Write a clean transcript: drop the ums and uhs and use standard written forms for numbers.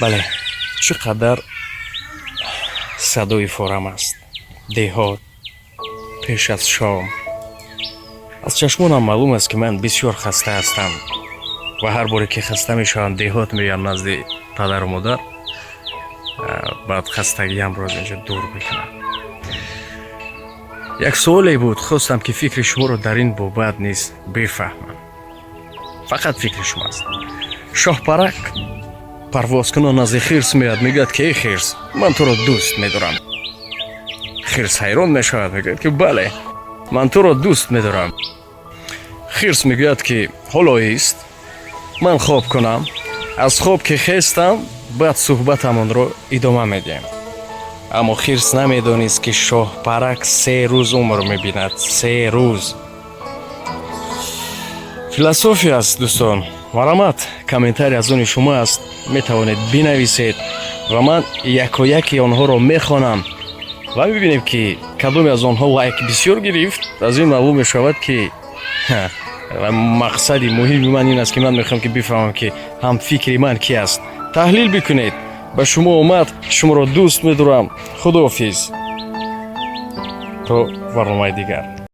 Бале, чӣ қадар садои форам аст. Деҳот пеш аз шом. Аз чашмонам маълум аст, ки ман бисёр хаста ҳастам ва ҳар боре ки хаста мешавам, деҳот меоям, назди падару модар, баъд хастагиамро аз инҷо дур мекунам. Як суоле буд, хостам, ки фикри шуморо дар ин бобат низ бифаҳмам. Фақат фикри шумоаст. Шоҳпарак парвозкунон назди хирс меояд, мегӯяд, ки: «Эй хирс, ман туро дӯст медорам». Хирс ҳайрон мешавад, мегӯяд, ки: «Бале, ман туро дӯст медорам». Хирс мегӯяд, ки: «Ҳоло ист, ман хоб кунам, аз хоб ки хестам, баъд суҳбатамонро идома медиҳем». Аммо хирс намедонист, ки шоҳпарак 3 рӯз умр мебинад, 3 рӯз. Философия аст, дӯстон. Марҳамат, комментарий аз они шумо аст, метавонед бинависед ва ман якояки онҳоро мехонам ва мебинем, ки кадоме аз онҳо лайк бисёр гирифт. Аз ин маълум мешавад, ки ва мақсади муҳими ман ин аст, ки ман мехоҳам, ки бифаҳмам, ки ҳамфикри ман ки аст. Таҳлил бикунед. Ба шумо омад. Шуморо дӯст медорам. Худоҳофиз, то барномаи дигар.